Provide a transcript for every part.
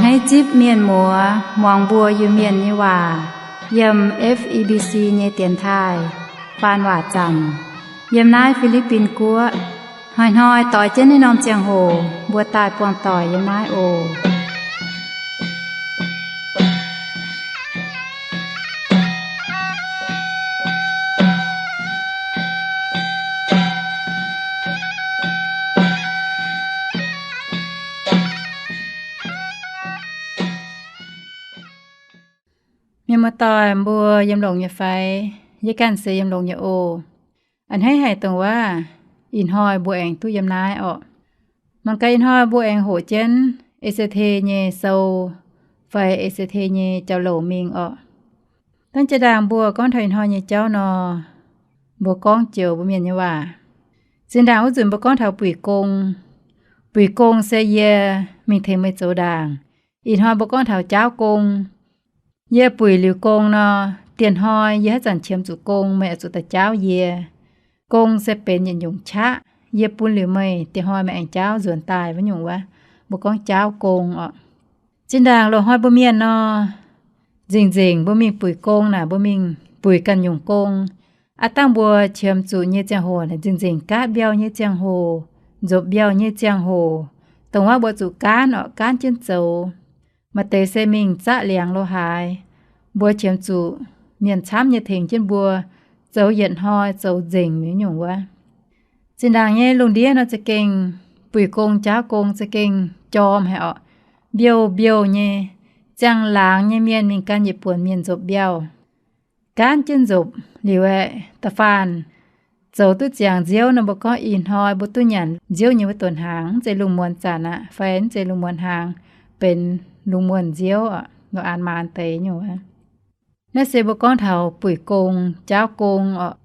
Naaiv zipv mienh muoz muangx mbuo Iu-Mienh nyei waac yiem F E B C nyei dienx taaih faan waac zanc yiem naaiv Fi^li^bin Guoqv. Hnoi-hnoi doix jienv naaiv norm ziangh hoc mbuo daaih buangh doic yiem naaiv oc. Mienh muoz-doic mbuo yiem longx nyei fai? Yie ganh se yiem longx nyei oc. A'hneiv haic dongh waac ih hnoi mbuo aengx duqv yiem naaiv orqc. Mangc gaax ih hnoi mbuo aengx hoqc jienv E C T nyei sou fai E C T nyei jauv-louc mingh orqc. Dangv jiex ndaangc mbuo gorngv taux ih hnoi nyei jauv nor, mbuo gorngv joux mbuo Mienh nyei waac. Zinh ndaangc wuov nzunc mbuo gorngv taux buic gong. Buic gong se yie mingh tengx meih zoux ndaangc. Ih hnoi mbuo gorngv taux jaauv gong. Yie buic liuz gong nor, dieh hnoi yie haaix zanc qiemx zuqc gong, meih oix zuqc daaih jaauv yie. Gong se benx yietc nyungc qaqv, yie bun liuz meih, dieh hnoi meih aengx jaauv nzuonx daaih wuov nyungc wuov, mbuo gorngv jaauv gong orqc. Zinh ndaangc loz-hnoi mbuo Mienh nor, nzengc-nzengc mbuo mingh buic gong naaic, mbuo mingh buic ganh nyungc gong. Aav dangh mbuo qiemx zuqc nyei ziangh hoc, nzengc-nzengc gaatv mbiauh nyei ziangh hoc, nzopc mbiauh nyei ziangh hoc, dongh wuov mbuo zuqc gaanv orqc, gaanv jienv zoux. Maaih deix se mingh zaqv liangx lo haaix, mbuo qiemx zuqc mienh camv nyei tengx jienv mbuo zoux yietc hnoi zoux nzengc mi'aqv nyungc wuov. Zinh ndaangc nyei lungh ndiev nor za'gengh buic gong jaauv gong za'gengh jorm haic orqc. Mbiouh mbiouh nyei, ziangh laangz nyei mienh mingh gan yietc buonc mienh nzopc mbiauh, gaanv jienv nzopc liuz aeqv, da'faanh zoux duqv ziangx nziouv nor, mbuo gorngv ih hnoi mbuo duqv nyanc nziouv nyei wuov donx hnaangx, mv zeiz lungh muonz zanc aqv, fai mv zeiz lungh muonz hnaangx, benx lungh muonz nziouv orqc, lo aan maan deix nyungc. Naaiv se mbuo gorngv taux buic gong, jaauv gong orqc.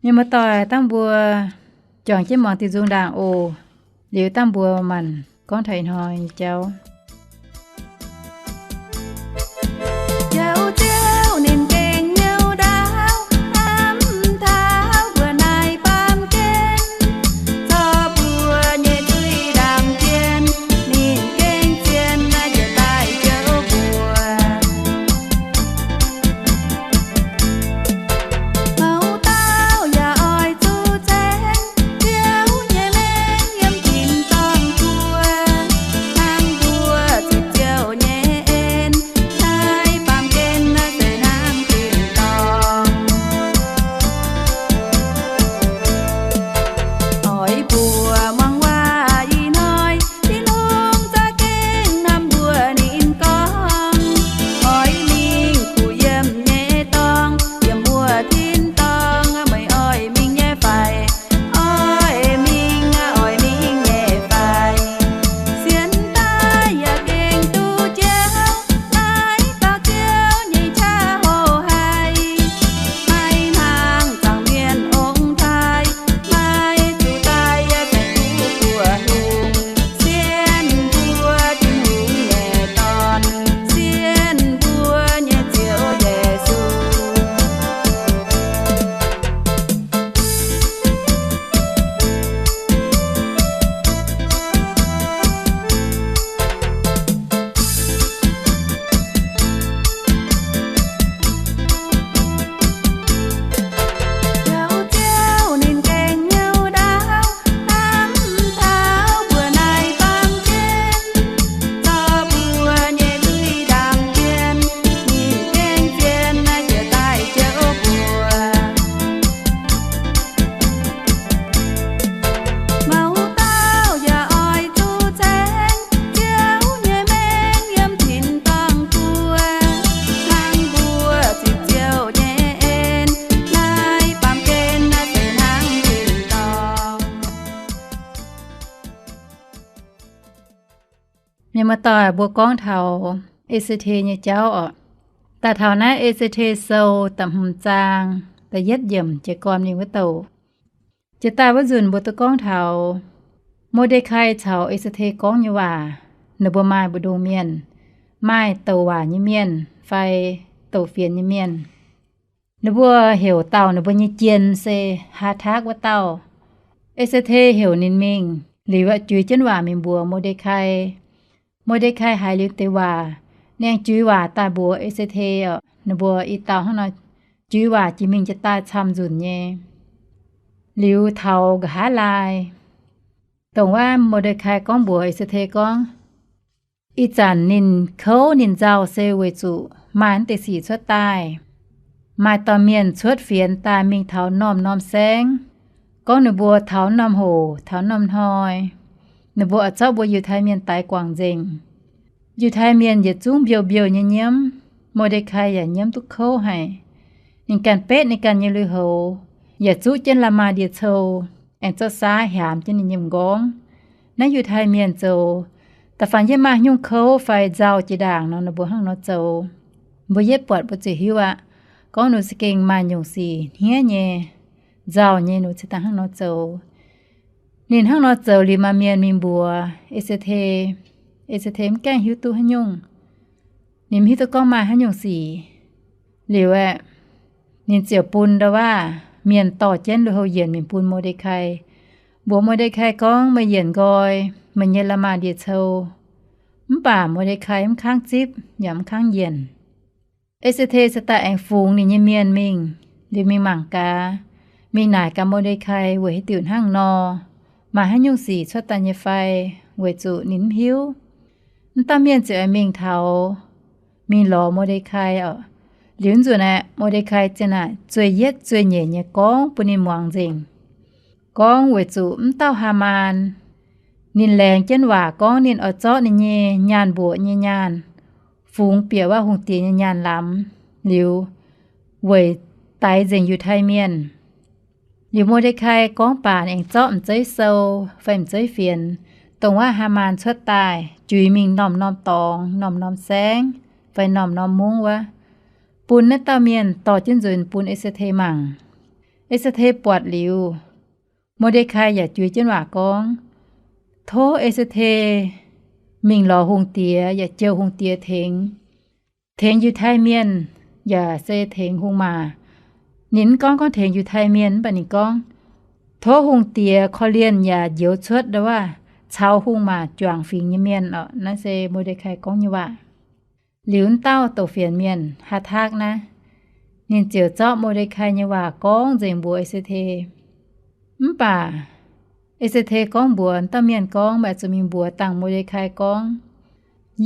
Mienh muoz-doic, dangh mbuo juangc jienv muangx diuh nzung ndaangc oc. Liuz dangh mbuo maanc gorngv taux ih hnoi nyei jauv. Mienh muoz-doic, mbuo gorngv taux Ecete nyei jauv orqc. Daaih taux naaiv Ecete sou da'hmz zaang da'yietv yiemc jiez gorn mingh wuov douc. Jiex daaih wuov nzunc mbuo duqv gorngv taux Mor^nde^kai caux Ecete gorngv nyei waac. Ninh mbuo maaih mbu'ndongx mienh, maaih douc waac nyei mienh fai douc fienx nyei mienh. Ninh mbuo heuc dauh ninh mbuo nyei jien se Haatakv wuov dauh. Ecete heuc ninh mingh liuz, juix jienv waac mingh mbuox Mor^nde^kai. Mo^nde^kai haiz liuz deix waac, ninh aengx juix waac daaih mbuox E^se^te orqc. Ninh mbuo i dauh hnangv nor juix waac jiex mingh jiex daaih camv nzunc nyei. Liuz taux nqa'haav laai, dongh wuov Mo^nde^kai gorngv mbuox E^se^te gorngv, ih zanc ninh kouv ninh nzauh se weic zuqc maaih naaiv deix sic cuotv daaih. Maaih dauh mienh cuotv fienx daaih mingh taux norm-norm saengv, gorngv ninh mbuo taux norm hoc taux norm hnoi, ninh mbuo oix zorqv mbuo Yiutai Mienh daix guangc nzengc. Yiutai Mienh yietc zungv mbiouh mbiouh nyei nyiemv. Mo^nde^kai yaac nyiemv duqv kouv haic. Ninh ganh betv ninh ganh nyei lui-houx, yaac zuqv jienv la'maah ndie-cou, aengx zorqv saaiv hiaamx jienv ninh nyei m'nqorngv. Naaiv Yiutai Mienh zoux, da'faanh yie maaih nyungc kouv fai nzauh jiex ndaangc nor, ninh mbuo hnangv nor zoux. Mbuo yietv buatc mbuo ziouc hiuv aqv. Gorngv ninh za'gengh maaih nyungc sic hniev nyei, nzauh nyei, ninh cingx daaih hnangv nor zoux. Ninh hnangv nor zoux liuz, maaih mienh mingh mbuox E^se^te. E^se^te mv gaengh hiuv duqv haaix nyungc. Ninh mv hiuv duqv gorngv maaih haaix nyungc sic. Liuz aeqv, ninh ziouc bun ndau waav mienh dorh jienv lui-houx yienc mingh bun Mo^nde^kai, mbuox Mo^nde^kai gorngv, meih yienc nqoi meih nyei la'maah ndie-cou. Mv baac Mo^nde^kai mv kangv zipv yaac mv kangv yienc. E^se^te se daaih aengx fungx ninh nyei mienh mingh, liuz mingh mangc gaax, mingh naaic gaax Mo^nde^kai weic haaix diuc hnangv nor, maaih haaix nyungc sic cuotv daaih nyei fai, weic zuqc ninh mv hiuv. Mv dauh mienh ziouc aengx mingh taux, mingh lorz Mo^nde^kai orqc. Liuz nzunc aeqv, Mo^nde^kai ziouc naaic zueih yietv zueih nyeic nyei gorngv bun ninh muangx nzengc. Gorngv weic zuqc mv dauh Haamaan, ninh laengz jienv waac gorngv ninh oix zorqv ninh nyei nyaanh mbuoqc nyei nyaanh fungx bieqc wuov hungh diex nyei nyaanh lamz, liuz weic daix nzengc Yiutai Mienh. Liuz Mo^nde^kai gorngv baac ninh aengx zorqv m'zeiv sou fai m'zeiv fienx, dongh wuov Haamaan cuotv daaih juix mingh norm-norm dorngx, norm-norm saengv, fai norm-norm mungv wuov, bun naaiv dauh mienh dorh jienv nzuonx bun E^se^te mangc. E^se^te buatc liuz, Mo^nde^kai yaac juix jienv waac gorngv, tov E^se^te mingh lorz hungh diex yaac jouh hungh diex tengx, tengx Yiutai Mienh, yaac se tengx hungh maac. Ninh mv gorngv gorngv tengx Yiutai Mienh, mv baac ninh gorngv, tov hungh diex korv-lienh yaac njoux cuotv ndau waav caux hungh maac juangc fingx nyei mienh orqc. Naaiv se Mo^nde^kai gorngv nyei waac. Liuz wuov dauh douc fienx mienh, Haataakv naaiv, ninh ziouc zorqv Mo^nde^kai nyei waac gorngv nzengc mbuox E^se^te. Mv baac E^se^te gorngv mbuox dauh mienh gorngv, meih zuqc mingh mbuox dangh Mo^nde^kai gorngv,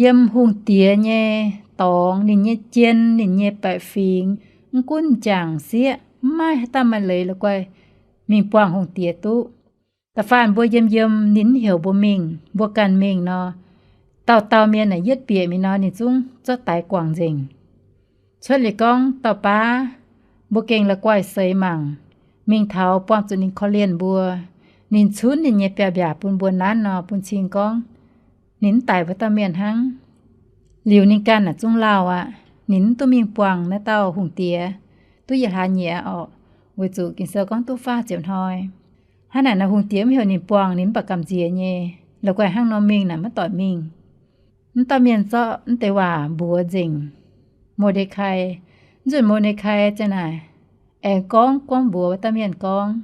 yiem hungh diex nyei dorngx, ninh nyei jien, ninh nyei baeqc fingx, mv gunv m'jangc sieqv, mv maaih haaix dauh maaih leiz la'guaih mingh buangh hungh diex duqv. Da'faanh mbuo yiem yiem ninh mv heuc mbuo mingh, mbuo ganh mingh nor, dauh dauh mienh naaic yietv bieqc mingh nor, ninh zungv zorqv daix guangc nzengc. Cuotv liuz gorngv dauh baav, mbuo gengh la'guaih seix mangc, mingh taux buangh zuqc ninh korv-lienh mbuo, ninh cunv ninh nyei biaav-mbiaac bun mbuo nanv nor, bun cing gorngv ninh mv daic wuov dauh mienh hnangv. Liuz ninh ganh naaic zungv lauh aqv. Ninh mv duqv mingh buangh naaiv dauh hungh diex duqv yietc hlaax nyieqc orqc, weic zuqc Ging-Sou gorngv duqv faah ziepc hnoi. Hnangv naaic nor hungh diex mv heuc ninh buangh, ninh mv baac gamh nziex nyei, la'guaih hnangv nor mingh naaic maiv doic mingh. Mv dauh mienh zorqv mv deix waac mbuox nzengc Mo^nde^kai. Nzunc Mo^nde^kai ziang naaic aengx gorngv, gorngv mbuox wuov dauh mienh gorngv,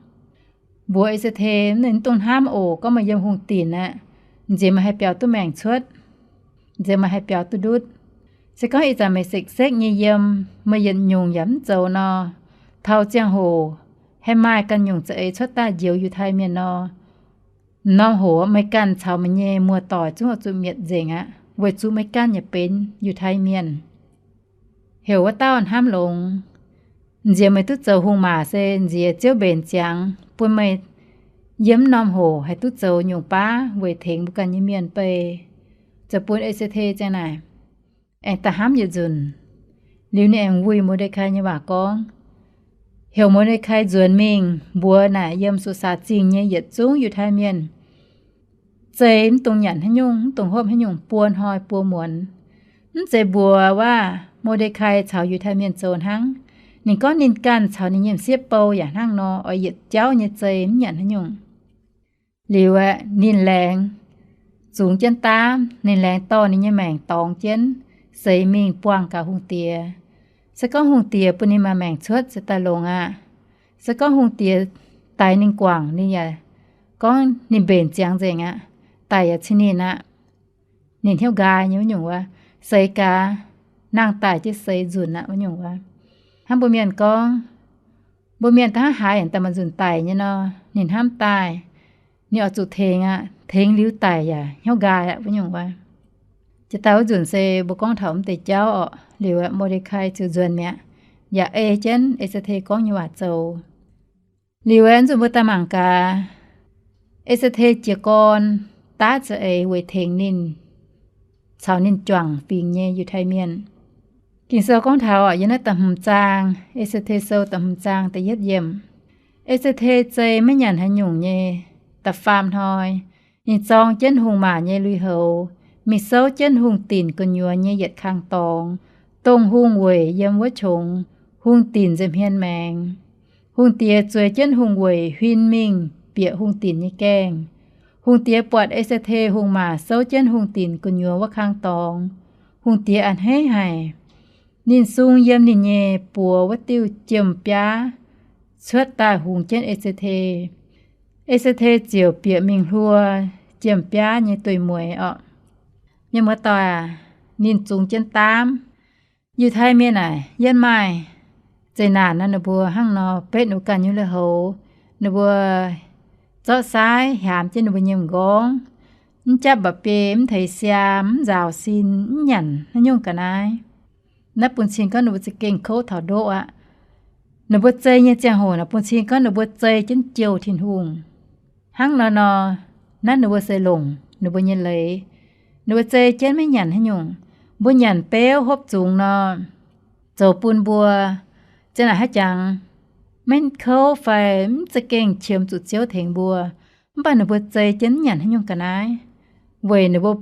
mbuox E^se^te, ninh mv dungx hnamv oc. Gorngv meih yiem hungh dinc aqv, nziex meih haih biaux duqv maengc cuotv, nziex meih haih biaux duqv ndutv. Se gorngv ih zanc meih sekv-sekv nyei yiem, meih yietc nyungc yaac mv zoux nor, taux ziangh hoc haih maaih ganh nyungc za'eix cuotv daaih njoux Yiutai Mienh nor, norm hoc meih ganh caux meih nyei muoz-doic zungv oix zuqc mietc nzengc aqv, weic zuqc meih ganh yaac benx Yiutai Mienh. Heuc wuov dauh hnamv longx, nziex meih duqv zoux hungh maac se nziex Ziouv mbenc ziangx bun meih yiem norm hoc haih duqv zoux nyungc baav weic tengx mbuo ganh nyei mienh bei. Zoux bun E^se^te ziang naaic aengx da'hnamv yietc nzunc. Liuz ninh aengx wuih Mo^nde^kai nyei waac gorngv, heuc Mo^nde^kai nzuonx mingh mbuox naaic yiem Susaa Zingh nyei yietc zungv Yiutai Mienh, zei mv dungx nyanc haaix nyungc, mv dungx hopv haaix nyungc buo hnoi buo muonz. Mv zeiz mbuox waac Mo^nde^kai caux Yiutai Mienh zoux hnangv. Ninh gorngv ninh ganh caux ninh nyei m'sieqv bou yaac hnangv nor, oix yietc jauv nyei zei mv nyanc haaix nyungc. Liuz aeqv, ninh laengz zungx jienv daav, ninh laengz dorh ninh nyei maengc dorngx jienv, seix mingh buangh gaax hungh diex. Se gorngv hungh diex bun ninh maaih maengc cuotv se daaih longx aqv. Se gorngv hungh diex daix ninh guangc, ninh yaac gorngv ninh mbenc ziangx nzengc aqv, daic yaac cin ninh aqv. ninh hnyouv nqaai nyei wuov nyungc wuov, seix gaax, nangh daic jienv seix nzunc aqv wuov nyungc wuov. Hnangv mbuo mienh gorngv, mbuo mienh da'hnangv haaix daaih maaih nzunc daic nyei nor, ninh hnamv daaih, ninh oix zuqc tengx aqv. Tengx liuz daic yaac hnyouv nqaai aqv wuov nyungc wuov. Jiex daaih wuov nzunc se mbuo gorngv taux mv deix jauv orqc. Liuz aeqv, Mordekai ziouc nzuonx mi'aqv, yaac ei jienv E^se^te gorngv nyei waac zoux. Liuz aeqv, nzunc mbuo daaih mangc gaax, E^se^te jiez gorn daav za'eix weic tengx ninh caux ninh juangc fingx nyei Yiutai Mienh. Ging-Sou gorngv taux yiem naaiv da'hmz zaang, E^se^te Sou da'hmz zaang da'yietv yiemc, E^se^te zei maiv nyanc haaix nyungc nyei. Da'faam hnoi, ninh zorng jienv hungh maac nyei lui-houx, mingh souv jienv hungh dinc gu'nyuoz nyei yietc kang dorngx, dongh hungh weic yiem wuov qongx, hungh dinc nza'hmien maengx. Hungh diex zueiz jienv hungh weic huin mingh bieqc hungh dinc nyei gaengh. Hungh diex buatc E^se^te hungh maac souv jienv hungh dinc gu'nyuoz wuov kang dorngx, hungh diex a'hneiv haic. Ninh sung yiem ninh nyei buoz wuov diuh jiem-biaav cuotv daaih hungx jienv E^se^te. E^se^te ziouc bieqc mingh hluo jiem-biaav nyei dueiv-mueiz orqc. Mienh muoz-doic aac, ninh zungx jienv daamv. Yiutai Mienh naaic yiem maaih zeqc naanc nor, ninh mbuo hnangv nor betv ninh mbuo ganh nyei lui-houx, ninh mbuo zorqv saaiv hiaamx jienv ninh mbuo nyei m'nqorngv, mv japv mba'biei, mv teix siaam, mv nzaaux sin, mv nyanc haaix nyungc ga'naaiv. Naaiv bun cing gorngv ninh mbuo za'gengh kouv taux ndoqv aqv. Ninh mbuo zei nyei ziangh hoc naaic bun cing gorngv ninh mbuo zei jienv jouh Tin-Hungh. Hnangv nor nor, naaiv ninh mbuo se longc ninh mbuo nyei leiz. Ninh mbuo zei jienv maiv nyanc haaix nyungc. Mbuo nyanc beuv hopv zungx nor, zoux bun mbuo ziang naaic haaix jangx maiv kouv fai mv za'gengh qiemx zuqc Ziouv tengx mbuo. Mv baac ninh mbuo zei jienv mv nyanc haaix nyungc ga'naaiv, weic ninh mbuo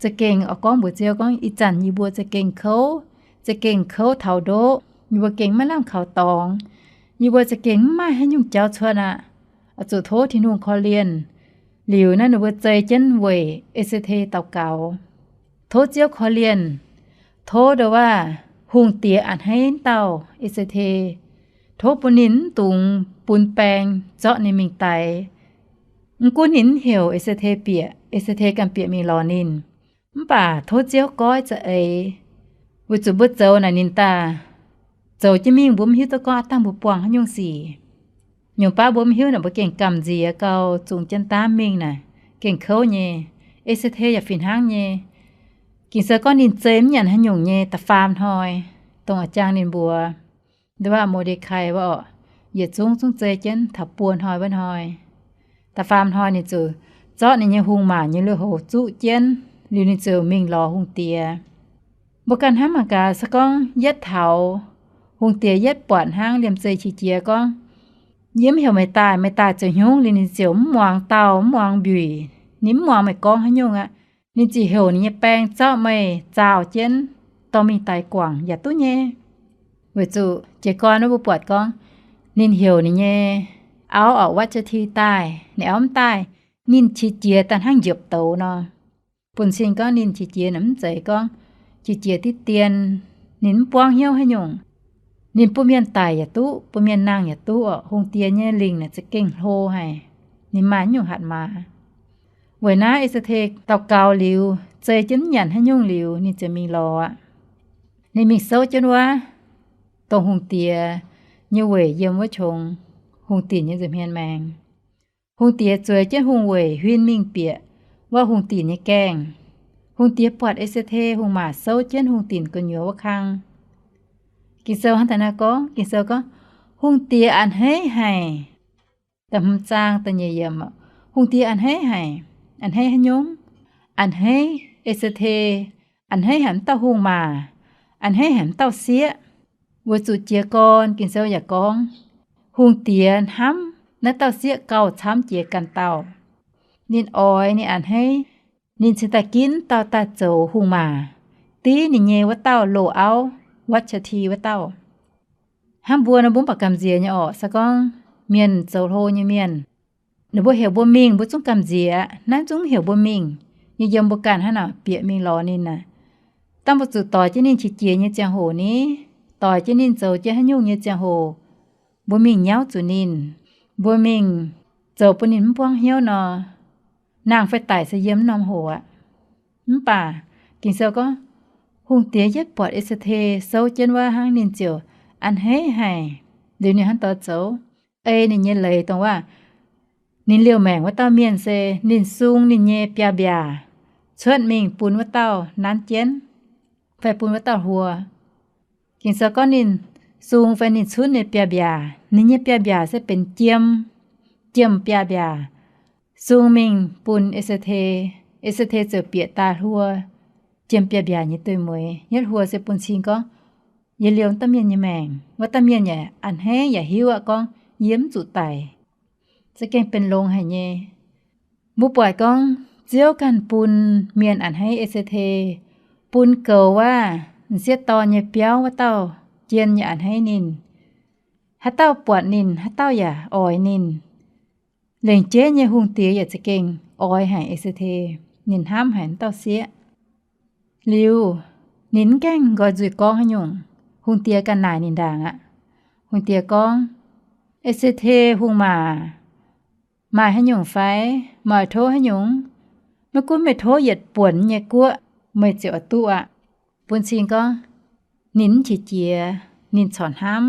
za'gengh oix gorngv mbuox Ziouv gorngv, ih zanc yie mbuo za'gengh kouv, za'gengh kouv taux ndoqv, yie mbuo gengh maiv lamh kaux dorngx, yie mbuo za'gengh mv maaih haaix nyungc jauv cuotv aqv. Oix zuqc tov Tin-Hungh korv-lienh. Liuz naaiv ninh mbuo zei jienv weic E^se^te daux gaux, tov Ziouv korv-lienh, tov ndongc wuov hungh diex a'hneiv dauh E^se^te, tov bun ninh mv dungx bun baeng zorqv ninh mingh daix. Mv gunv ninh mv heuc E^se^te bieqc, E^se^te ganh bieqc mingh lorz ninh, mv baac tov Ziouv goiv za'eix, weic zuqc mbuo zoux naaic ninh daaih zoux jienv mingh, mbuo mv hiuv duqv gorngv aav dangh mbuo buangh haaix nyungc sic. Nyungc baav mbuo mv hiuv naaic mbuo gengh gamh nziex gau, zungx jienv daamv mingh naaic gengh kouv nyei. E^se^te yaac fih hnangv nyei. Ging-Sou gorngv ninh zei mv nyanc haaix nyungc nyei da'faam hnoi, dongh a'jang ninh mbuox ndongc wuov Mordekai wuov orqc, yietc zungv zungv zei jienv taux buo hnoi wuov hnoi. Da'faam hnoi ninh ziouc zorqv ninh nyei hungh maac nyei lui-houx zuqv jienv, liuz ninh ziouc mingh lorz hungh diex. Mbuo ganh hnamv mangc gaax, se gorngv yietv taux hungh diex yietv buatc hnangv, liemh zeih qiex jiez gorngv, yie mv heuc meih daaih, meih daaih zoux hnyungv? Liuz ninh ziouc mv muangx dauh, mv muangx mbiuic, ninh mv muangx meih gorngv haaix nyungc aqv. Ninh ziouc heuc ninh nyei baeng zorqv meih zaaux jienv dorh mingh daix guangc yaac duqv nyei. Weic zuqc jiez gorn wuov mbuo buatc gorngv, ninh heuc ninh nyei auv orqc, Watc^taa^ti daaih, ninh auv mv daaih, ninh qiex jiez daaih hnangv njiepc douz nor. Bun cing gorngv ninh qiex jiez naaic mv zeiz gorngv qiex jiez diqv dien, ninh mv buangv hnyouv haaix nyungc. Ninh bun mienh daic yaac duqv, bun mienh nangh yaac duqv orqc. Hungh diex nyei lingc naaic za'gengh hlo haic, ninh maaih mv nyungc hatc maaz. Weic naaiv E^se^te daux gaux liuz, zei jienv mv nyanc haaix nyungc liuz, ninh ziouc mingh lorz aqv. Ninh mingh souv jienv wuov dongh hungh diex nyei weic yiem wuov qongx, hungh dinc nyei nza'hmien maengx. Hungh diex zueiz jienv hungh weic huin mingh bieqc wuov hungh dinc nyei gaengh. Hungh diex buatc E^se^te hungh maac souv jienv hungh dinc gu'nyuoz wuov kang. Ging-Sou hnangv daaih naaiv gorngv, Ging-Sou gorngv, hungh diex a'hneiv haic. Da'hmz zaang da'nyeic yiemc, hungh diex a'hneiv haic. A'hneiv haaix nyungc? A'hneiv E^se^te, a'hneiv haic mv dauh hungh maac, a'hneiv haic mv dauh sieqv. Weic zuqc jiez gorn Ging-Sou yaac gorngv, hungh diex hnamv naaiv dauh sieqv gauh camv jiex ganh dauh. Ninh oix, ninh a'hneiv, ninh cingx daaih ginv dauh daaih zoux hungh maac, div ninh nyei wuov dauh loz-auv, Watc^taa^ti wuov dauh. Hnangv mbuo nor, mbuo mv baac gamh nziex nyei orqc. Se gorngv mienh zoux hlo nyei mienh, ninh mbuo heuc mbuo mingh, mbuo zungv gamh nziex. Naaiv zungv heuc mbuo mingh, yie yiem mbuo ganh hnangv naaic bieqc mingh lorz ninh aqv. Dangh mbuo zuqc doix jienv ninh qiex jiez nyei ziangh hoc ni, doix jienv ninh zoux jienv haaix nyungc nyei ziangh hoc, mbuo mingh nyauv zuqc ninh, mbuo mingh zoux bun ninh mv buangv hnyouv nor, nangh fai daic se yiem wuov norm hoc aqv. Mv baac Ging-Sou gorngv, hungh diex yietv buatc E^se^te souv jienv wuov hnangv, ninh ziouc a'hneiv haic. Liuz ninh hnangv doix zoux, ei ninh nyei leiz dongh waac, ninh liouh maengc wuov dauh mienh se ninh sung ninh nyei biaa mbiaac cuotv mingh bun wuov dauh nanv jienv, fai bun wuov dauh hluo. Ging-Sou gorngv ninh sung fai ninh cunv ninh biaa mbiaac, ninh nyei biaa mbiaac se benx jiem, jiem biaa mbiaac, sung mingh bun E^se^te. E^se^te ziouc bieqc daaih hluo jiem biaa mbiaac nyei dueiv-mueiz. Yietv hluo se bun cing gorngv, yie liouh dauh mienh nyei maengc. Wuov dauh mienh yaac a'hneiv yaac hiuv aqv gorngv, yie mv zuqc daic. Za'gengh benx longx haic nyei. Mbuo buatc gorngv Ziouv ganh bun mienh a'hneiv E^se^te, bun goux wuov m'sieqv dorn nyei biauv wuov dauh jien yaac a'hneiv ninh. Haaix dauh buatc ninh, haaix dauh yaac oix ninh. Lengc jeiv nyei hungh diex yaac za'gengh oix haic E^se^te. Ninh hnamv haic wuov dauh sieqv. Liuz, ninh mv gaengh nqoi nzuih gorngv haaix nyungc. Hungh diex ganh naaic ninh ndaangc aqv. Hungh diex gorngv, E^se^te hungh maac, maaih haaix nyungc fai? Meih oix tov haaix nyungc? Maiv gunv meih tov yietc buonc nyei guoqv, meih ziouc oix duqv aqv. Bun cing gorngv, ninh mv qiex jiez, ninh corc hnamv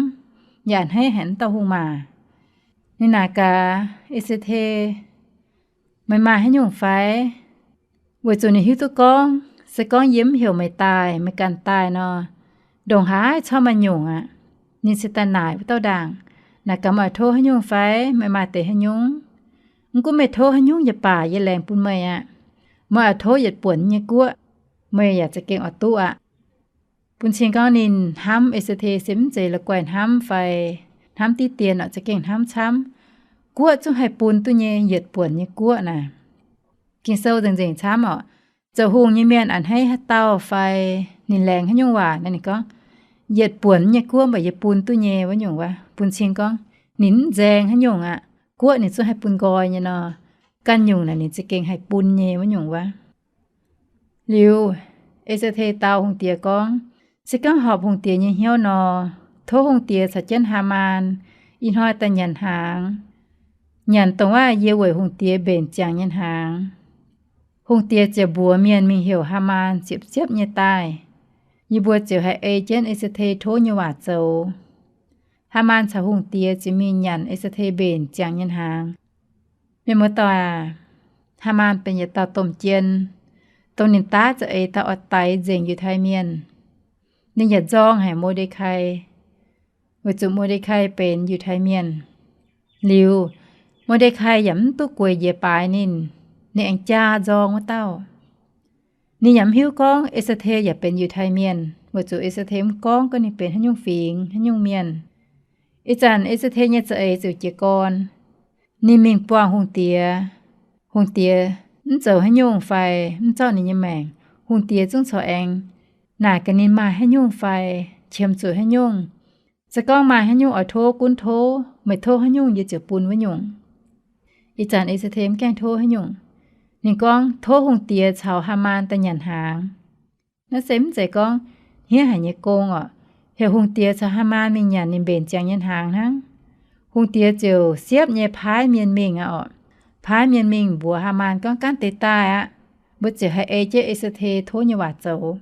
yaac a'hneiv haic wuov dauh hungh maac. Ninh naaic gaax E^se^te, meih maaih haaix nyungc fai? Weic zuqc ninh hiuv duqv gorngv se gorngv yie mv heuc meih daaih, meih ganh daaih nor, ndongc haaix corc maaih nyungc aqv. Ninh se daaih naaic wuov dauh ndaangc, naaic gaax, meih oix tov haaix nyungc fai? Meih maaih deix haaix nyungc? Mv gunv meih tov haaix nyungc yaac baac, yie laengz bun meih aqv. Meih oix tov yietc buonc nyei guoqv, meih yaac za'gengh oix duqv aqv. Bun cing gorngv ninh hnamv E^se^te se mv zeiz la'guaih hnamv fai hnamv diqv dien oc, za'gengh hnamv camv. Guoqv zungv haih bun duqv nyei, yietc buonc nyei guoqv naaic. Ging-Sou nzengc-nzengc camv oc. Zoux hungh nyei mienh a'hneiv haaix dauh fai ninh laengz haaix nyungc waac nor, ninh gorngv, yietc buonc nyei guoqv mv baac yie bun duqv nyei wuov nyungc wuov. Bun cing gorngv ninh mv nzaeng haaix nyungc aqv. Guoqv ninh zungv haih bun nqoi nyei nor, ganh nyungc naaic ninh za'gengh haih bun nyei wuov nyungc wuov. Liuz, E^se^te dau hungh diex gorngv, se gorngv horpc hungh diex nyei hnyouv nor, tov hungh diex caux jienv Haamaan ih hnoi daaih nyanc hnaangx. Nyanc dongh waac yie weic hungh diex mbenc ziangx nyei hnaangx. Hungh diex ziouc mbuox mienh mingh heuc Haamaan ziepc-ziepv nyei daaih. Yie mbuo ziouc haih ei jienv E^se^te tov nyei waac zoux. Haamaan caux hungh diex ziouc mingh nyanc E^se^te mbenc ziangx nyei hnaangx. Mienh muoz-doic aac, Haamaan benx yietc dauh domh jien, dongh ninh daav za'eix dauh oix daix nzengc Yiutai Mienh. Ninh yaac nzorng haic Mo^nde^kai, weic zuqc Mo^nde^kai benx Yiutai Mienh. Liuz, Mo^nde^kai yaac mv duqv gueic njiec baaix ninh, ninh aengx jaa nzorng wuov dauh. Ninh yaac mv hiuv gorngv E^se^te yaac benx Yiutai Mienh, weic zuqc E^se^te mv gorngv gorngv ninh benx haaix nyungc fingx, haaix nyungc mienh. Ih zanc E^se^te nyei za'eix ziouc jiez gorn. Ninh mingh buangh hungh diex. Hungh diex mv zoux haaix nyungc fai mv zorqv ninh nyei maengc, hungh diex zungv corc aengx naaic gaax ninh maaih haaix nyungc fai qiemx zuqc haaix nyungc. Se gorngv maaih haaix nyungc oix tov, gunv tov, meih tov haaix nyungc yie ziouc bun wuov nyungc. Ih zanc E^se^te mv gaengh tov haaix nyungc. Ninh gorngv tov hungh diex caux Haamaan daaih nyanc hnaangx. Naaiv se mv zeiz gorngv hniev haic nyei gong oc. Heuc hungh diex caux Haamaan mingh nyanc ninh mbenc ziangx nyei hnaangx hnangv. Hungh diex ziouc siepv nyei paaiv mienh mingh aqv oc. Paaiv mienh mingh mbuox Haamaan gorngv, gaanv deix daaih aqv. Mbuo ziouc haih ei jienv E^se^te tov nyei waac zoux.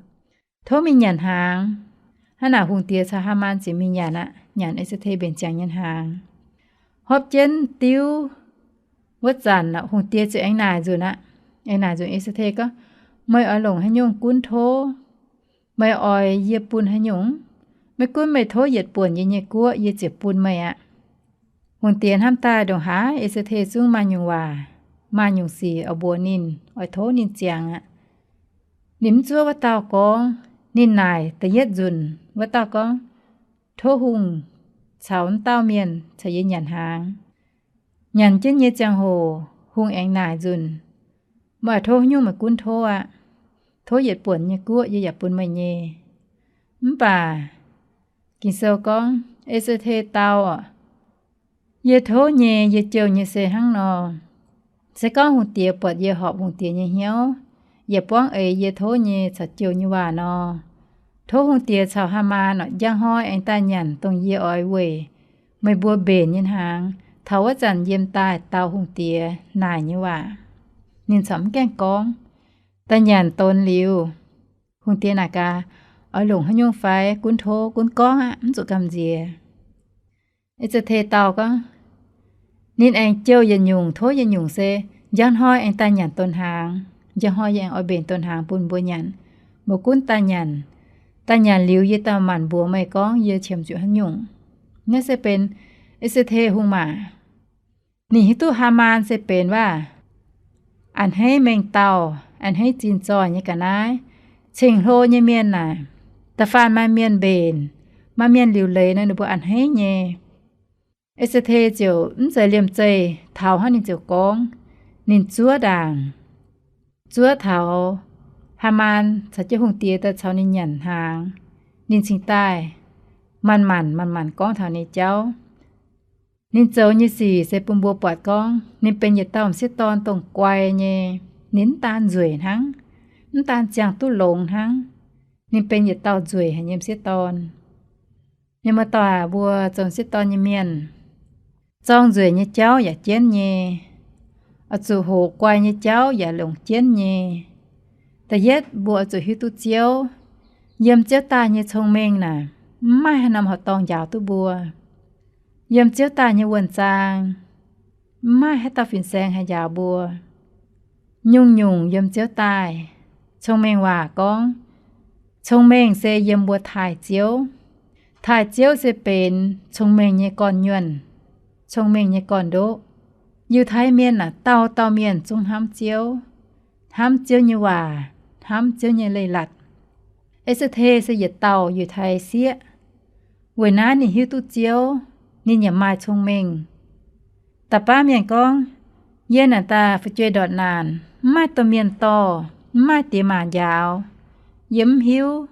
Tov mingh nyanc hnaangx. Hnangv naaic hungh diex caux Haamaan ziouc mingh nyanc aqv, nyanc E^se^te mbenc ziangx nyei hnaangx. Hopv jienv diuv wuov zanc, hungh diex ziouc aengx naaic nzunc aqv. Aengx naaic nzunc E^se^te gorngv, meih oix longc haaix nyungc gunv tov? Meih oix yie bun haaix nyungc? Maiv gunv meih tov yietc buonc yie nyei guoqv, yie ziouc bun meih aqv. Hungh diex hnamv daaih ndongc haaix E^se^te zungv maaih nyungc waac, maaih nyungc sic oix mbuox ninh, oix tov ninh ziangx aqv. Ninh mv zuov wuov dauh gorngv. Ninh naaic da'yietv nzunc wuov dauh gorngv, tov hungh caux wuov dauh mienh caux yie nyanc hnaangx. Nyanc jienv nyei ziangh hoc hungh aengx naaic nzunc, meih oix tov haaix nyungc meih gunv tov aqv. Tov yietc buonc nyei guoqv yie yaac bun meih nyei. Mv baac Ging-Sou gorngv E^se^te dau, yie tov nyei yie jouh nyei se hnangv nor. Se gorngv hungh diex buatc yie horpc hungh diex nyei hnyouv, yaac buangv eix yie tov nyei caux jouh nyei waac nor, tov hungh diex caux Haamaan njang hnoi aengx daaih nyanc dongh yie oix weic meih mbuo mbenc nyei hnaangx. Taux wuov zanc yiem daaih dau hungh diex naaic nyei waac, ninh corc mv gaengh gorngv. Daaih nyanc donx liuz, Hungh diex naaic gaax, oix longc haaix nyungc fai? Gunv tov, gunv gorngv aqv, mv zuqc gamh nziex. E^se^te dau gorngv, ninh aengx jouh yietc nyungc tov yietc nyungc se, njang hnoi aengx daaih nyanc douz-hnaangx, njang hnoi yie aengx oix mbenc douz-hnaangx bun mbuo nyanc. Mbuo gunv daaih nyanc. Daaih nyanc liuz yie daaih maanc mbuox meih gorngv yie qiemx zuqc haaix nyungc. Naaiv se benx E^se^te hungh maac. Ninh hiuv duqv Haamaan se benx waac a'hneiv mengh dauh, a'hneiv zinh zoih nyei ga'naaiv, ceng-hlo nyei mienh naaic. Da'faanh maaih mienh mbenc, maaih mienh liuc leiz nor, ninh mbuo a'hneiv nyei. E^se^te ziouc mv zeiz liemh zeih taux hnangv, ninh ziouc gorngv, ninh zuov ndaangc, zuov taux Haamaan caux jienv hungh diex daaih caux ninh nyanc hnaangx. Ninh cingx daaih manc-manc manc-manc gorngv taux ninh nyei jauv. Ninh zoux nyei sic se bun mbuo buatc gorngv ninh benx yietc dauh m'sieqv dorn dongh guai nyei. Ninh mv daan nzueic hnangv, mv daan ziangh duqv longx hnangv. Ninh benx yietc dauh nzueic haic nyei m'sieqv dorn. Mienh muoz-doic, mbuo zoux m'sieqv dorn nyei mienh, zorng nzueic nyei jauv yaac jienv nyei, oix zuqc hoqc guai nyei jauv yaac longc jienv nyei. Da'yietv mbuo oix zuqc hiuv duqv Ziouv. Yiem Ziouv daaih nyei cong-mengh naaic, mv maaih haaix norm horqc dorngh njaaux duqv mbuo. Yiem Ziouv daaih nyei wuonh zaang, mv maaih haaix dauh fin-saeng haih njaaux mbuo. Nyungc-nyungc yiem Ziouv daaih. Cong-mengh waac gorngv, cong-mengh se yiem mbuo taaih Ziouv. Taaih Ziouv se benx cong-mengh nyei gorn-nyuonh, cong-mengh nyei gorn-ndoqv. Yiutai Mienh aah, dauh dauh mienh zungv hnamv Ziouv, hnamv Ziouv nyei waac, hnamv Ziouv nyei leiz-latc. Ester^te se yietc dauh Yiutai sieqv. Weic naaiv ninh hiuv duqv Ziouv, ninh yaac maaih cong-mengh. Da'baav mienh gorngv, yie naaic daaih fu'jueiv ndortv naanc, mv maaih domh mienh dorh, mv maaih diex maac njaaux. Yie mv hiuv.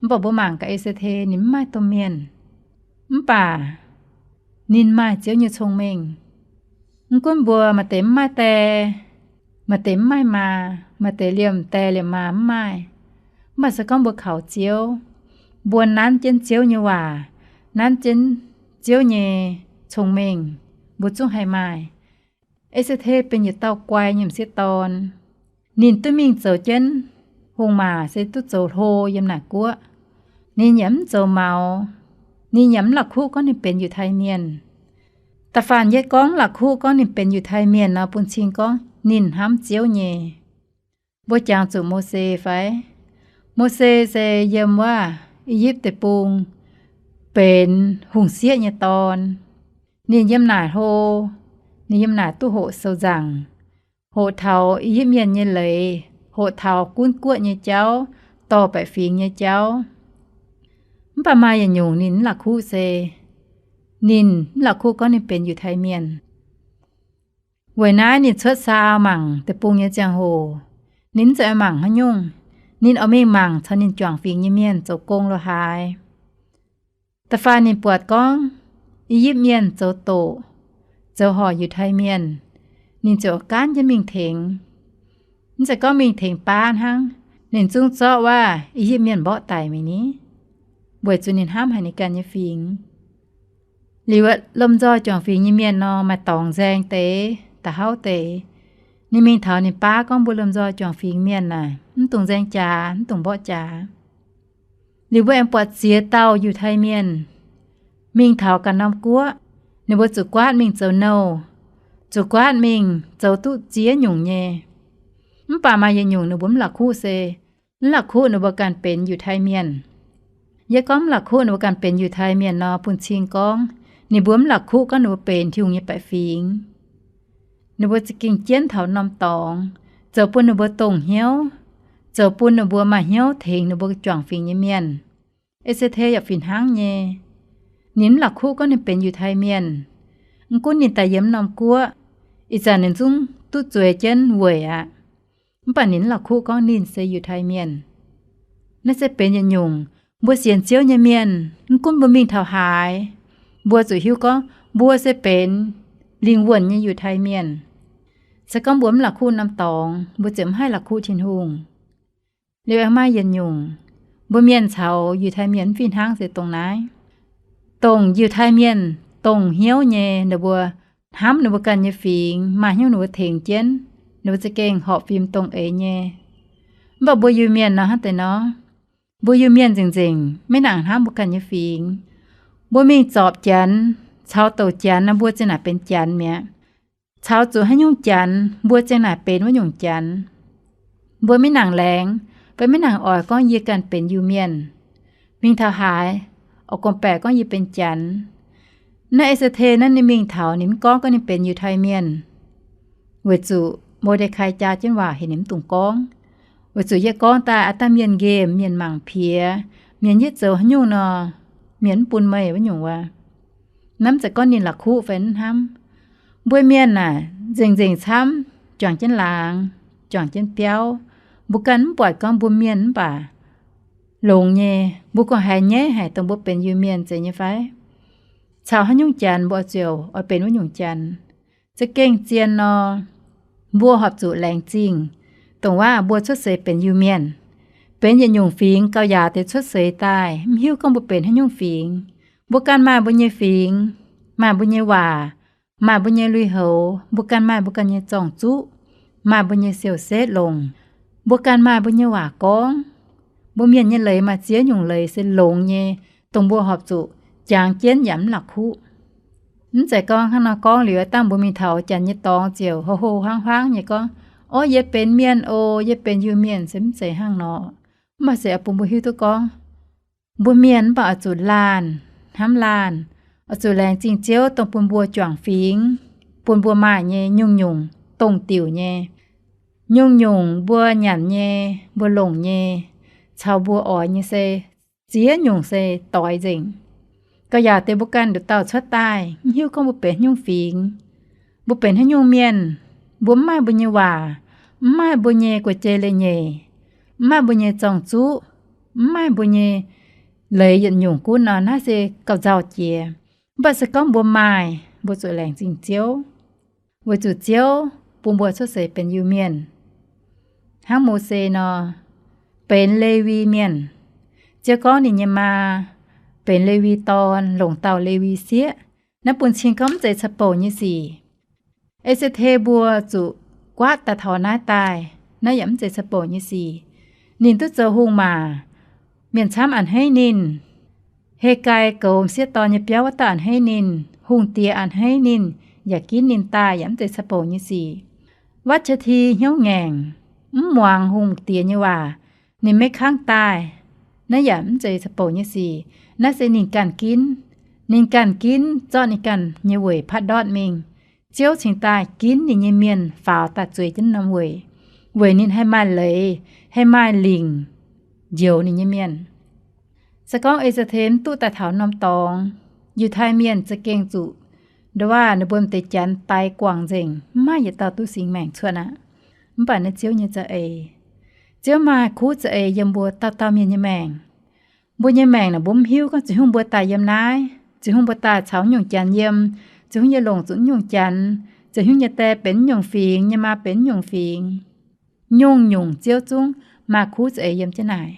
Mv baac mbuo mangc gaax Ester^te, ninh mv maaih domh mienh, mv baac ninh maaih Ziouv nyei cong-mengh. Mv gunv mbuo maaih deix mv maaih die, maaih deix mv maaih maa, maaih deix liemh die liemh maa mv maaih, mv baac se gorngv mbuo kaux Ziouv, mbuo nanv jienv Ziouv nyei waac, nanv jienv Ziouv nyei cong-mengh, mbuo zungv haih maaih. Ester^te benx yietc dauh guai nyei m'sieqv dorn. Ninh duqv mingh zoux jienv hungh maac se duqv zoux hlo yiem naaic guoqv. Ninh yaac mv zoux maux. Ninh yaac mv la'kuqv gorngv ninh benx Yiutai Mienh. Da'faanh yie gorngv mv la'kuqv gorngv ninh benx Yiutai Mienh nor, bun cing gorngv ninh hnamv Ziouv nyei. Mbuo jangx zuqc Mose fai? Mose se yiem wuov I^yipv Deic-Bung benx hungh sieqv nyei dorn. Ninh yiem naaic hlo, ninh yiem naaic duqv hoqc sou nzaangc, hoqc taux I^yipv Mienh nyei leiz, hoqc taux gunv guoqv nyei jauv, dorh baeqc fingx nyei jauv. Mv baac maaih yietc nyungc ninh mv la'kuqv se, ninh mv la'kuqv gorngv ninh benx Yiutai Mienh. Weic naaiv ninh cuotv saau mangc deic-bung nyei ziangh hoc, ninh mv zeiz oix mangc haaix nyungc. Ninh oix mingh mangc caux ninh juangc fingx nyei mienh zoux gong lo haaix. Da'faanh ninh buatc gorngv I^yipv Mienh zoux doqc, zoux horc Yiutai Mienh, ninh ziouc gaanv jienv mingh tengx. Mv zeiz gorngv mingh tengx baav hnangv, ninh zungv zorqv wuov I^yipv Mienh mborqv daic mingh ni, weic zuqc ninh hnamv haic ninh ganh nyei fingx. Liuz lomh nzoih juangc fingx nyei mienh nor, maaih dorngx nzaeng deix, da'hauv deix. Ninh mingh taux ninh baav gorngv, mbuo lomh nzoih juangc fingx mienh naaic, mv dungx nzaeng jaax, mv dungx mborqv jaax. Liuz mbuo aengx buatc ziex dauh Yiutai Mienh mingh taux ganh norm guoqv, ninh mbuo zuqc guaatv mingh zoux nouh, zuqc guaatv mingh zoux duqv ziex nyungc nyei. Mv baac maaih yietc nyungc ninh mbuo mv la'kuqv se, mv la'kuqv ninh mbuo ganh benx Yiutai Mienh. Yie gorngv mv la'kuqv ninh mbuo ganh benx Yiutai Mienh nor, bun cing gorngv ninh mbuo mv la'kuqv gorngv ninh mbuo benx Tin-Hungh nyei baeqc fingx. Ninh mbuo za'gengh jienv taux norm dorngx, zoux bun ninh mbuo dongh hnyouv, zoux bun ninh mbuo maaih hnyouv tengx ninh mbuo juangc fingx nyei mienh. Ester^te yaac fih hnangv nyei. Ninh mv la'kuqv gorngv ninh benx Yiutai Mienh. Mv gunv ninh daaih yiem norm guoqv, ih zanc ninh zungv duqv zueiz jienv weic aqv. Mv baac ninh mv la'kuqv gorngv ninh se Yiutai Mienh. Naaiv se benx yietc nyungc mbuo sienx Ziouv nyei mienh, mv gunv mbuo mingh taux haaix, mbuo zuqc hiuv gorngv mbuo se benx lingh wuonh nyei Yiutai Mienh. Se gorngv mbuo mv la'kuqv norm dorngx, mbuo ziouc mv haih la'kuqv Tin-Hungh. Liuz aengx maaih yietc nyungc, mbuo mienh caux Yiutai Mienh mv fih hnangv se dongh naaiv. Dongh Yiutai Mienh dongh hnyouv nyei, ninh mbuo hnamv ninh mbuo ganh nyei fingx, maaih hnyouv ninh mbuo tengx jienv, ninh mbuo za'gengh horpc fim dongh eix nyei. Mv baac mbuo Iu-Mienh nor hnangv deix nor, Mbuo Iu-Mienh nzengc-nzengc maiv nangc hnamv mbuo ganh nyei fingx. Mbuo mingh zorpc Janx, caux douc Janx nor mbuo zinh naaic benx Janx mi'aqv. Caux zuqc haaix nyungc Janx mbuo zinh naaic benx wuov nyungc Janx. Mbuo maiv nangc laengz, fai maiv nangc oix gorngv yie ganh benx Iu-Mienh. Mingh taux haaix, oix gorngv-baeqc gorngv yie benx Janx. Naaiv E^se^te naaiv ninh mingh taux ninh mv gorngv gorngv ninh benx Yiutai Mienh, weic zuqc Mo^nde^kai jaa jienv waac heuc ninh mv dungx gorngv. Weic zuqc yie gorngv daaih aav dangh mienh nqemh, mienh mangc piex, mienh yietv zoux haaix nyungc nor, mienh mv bun meih wuov nyungc wuov. Naaiv mv zeiz gorngv ninh la'kuqv fai mv hnamv. Mbuo mienh naaic nzengc-nzengc camv, juangc jienv laangz, juangc jienv biauv. Mbuo ganh mv buatc gorngv mbuo mienh mv baac longx nyei. Mbuo gorngv haiz nyaiv haic dongh mbuo benx Iu-Mienh zeiz nyei fai? Caux haaix nyungc Janx mbuo oix ziouc oix benx wuov nyungc Janx. Za'gengh zien nor, mbuo horpc zuqc laengz zingh dongh waac mbuo cuotv seix benx Iu-Mienh, benx yietc nyungc fingx gauh yaac deix cuotv seix daaih, mv hiuv gorngv mbuo benx haaix nyungc fingx. Mbuo ganh maaih mbuo nyei fingx, maaih mbuo nyei waac, maaih mbuo nyei lui-houx, mbuo ganh maaih mbuo ganh nyei zorng-zuqv, maaih mbuo nyei siou-setv longc. Mbuo ganh maaih mbuo nyei waac gorngv. Mbuo mienh nyei leiz maaih ziex nyungc leiz se longx nyei, dongh mbuo horpc zuqc jangx jienv yaac mv la'kuqv. Mv zeiz gorngv hnangv nor gorngv liuz, dangh mbuo mingh taux Janx nyei dorngx ziouc ho-ho huaang-huaang nyei gorngv, Orv, yie benx mienh oc, yie benx Iu-Mienh, se mv zeiz hnangv nor. Mv baac se oix bun mbuo hiuv duqv gorngv, mbuo mienh mv baac oix zuqc laanh hnamv laanh, oix zuqc laengz zingh Ziouv dongh bun mbuo juangc fingx, bun mbuo maaih nyei nyungc-nyungc dongh diuc nyei, nyungc-nyungc mbuo nyanc nyei, mbuo longc nyei, caux mbuo oix nyei se ziex nyungc se doix nzengc. Gauh yaac deix mbuo ganh nduqc dauh cuotv daaih mv hiuv gorngv mbuo benx haaix nyungc fingx, mbuo benx haaix nyungc mienh. Mbuo mv maaih mbuo nyei waac, mv maaih mbuo nyei guei-jei leiz-nyeic, mv maaih mbuo nyei zorng-zuqv, mv maaih mbuo nyei leiz yietc nyungc gunv nor, naaiv se gauh nzauh jiex. Mv baac se gorngv mbuo maaih, mbuo zuqc laengz zingh Ziouv, weic zuqc Ziouv bun mbuo cuotv seix benx Iu-Mienh. Hnangv Mose nor, benx Lewi Mienh. Ziouv gorngv ninh nyei maa benx Lewi Dorn, longc dauh Lewi sieqv. Naaiv bun cing gorngv mv zeiz ca'bouc nyei sic. E^se^te mbuo zuqc guaatv daaih taux naaiv daaih, naaiv yaac mv zeiz ca'bouc nyei sic. Ninh duqv zoux hungh maac, mienh camv a'hneiv ninh. Hegai goux m'sieqv dorn nyei biauv wuov dauh a'hneiv ninh, hungh diex a'hneiv ninh, yaac ginv ninh daaih yaac mv zeiz ca'bouc nyei sic. Vatv^tia^ti hnyouv ngaengc, mv muangx hungh diex nyei waac, ninh maiv kangv daaih, naaiv yaac mv zeiz ca'bouc nyei sic. Naaiv se ninh ganh ginv. Ninh ganh ginv zorqv ninh ganh nyei weic patv ndortv mingh. Ziouv cingx daaih ginv ninh nyei mienh faaux daaih zueiz jienv norm weic, weic ninh haih maaih leiz, haih maaih lingc njoux ninh nyei mienh. Se gorngv E^se^te mv duqv daaih taux norm dorngx, Yiutai Mienh za'gengh zuqc nduov waac ninh mbuo m'deix Janx daix guangc nzengc, mv maaih yietc dauh duqv singx maengc cuotv aqv. Mv baac naaiv Ziouv nyei za'eix. Ziouv maaih kuv za'eix yiem mbuo dauh dauh mienh nyei maengc. Mbuo nyei maengc naaic mbuo mv hiuv gorngv ziouc hungh mbuo daaih yiem naaiv, ziouc hungh mbuo daaih caux nyungc Janx yiem, ziouc hungh yie longc zuqc nyungc Janx, ziouc hungh yie die benx nyungc fingx, yie maa benx nyungc fingx. Nyungc-nyungc Ziouv zungv maaih kuv za'eix yiem jienv naaic.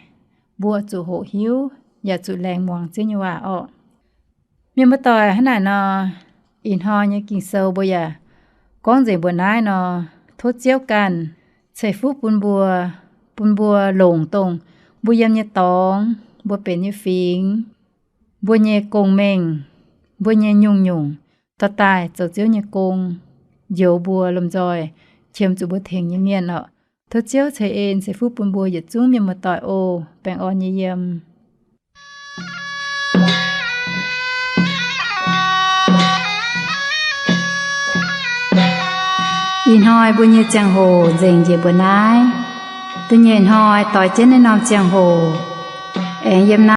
Mbuo zuqc hoqc hiuv yaac zuqc laengz muangx Ziouv nyei waac orqc. Mienh muoz-doic, hnangv naaic nor, ih hnoi nyei Ging-Sou mbuo yaac gorngv nzengc mbuo naaiv nor, tov Ziouv ganh ceix fuqv bun mbuo, bun mbuo longc dongh mbuo yiem nyei dorngx, mbuo benx nyei fingx, mbuo nyei gong-mengh, mbuo nyei nyungc-nyungc, dorh daaih zoux Ziouv nyei gong, njoux mbuo lomh nzoih qiemx zuqc mbuo tengx nyei mienh orqc. Tov Ziouv ceix en ceix fuqv bun mbuo yietc zungv mienh muoz-doic oc. Baengh orn nyei yiem. Ih hnoi mbuo nyei ziangh hoc nzengc njiec mbuo naaiv. Da'nyeic hnoi doix jienv naaiv norm ziangh hoc, aengx yiem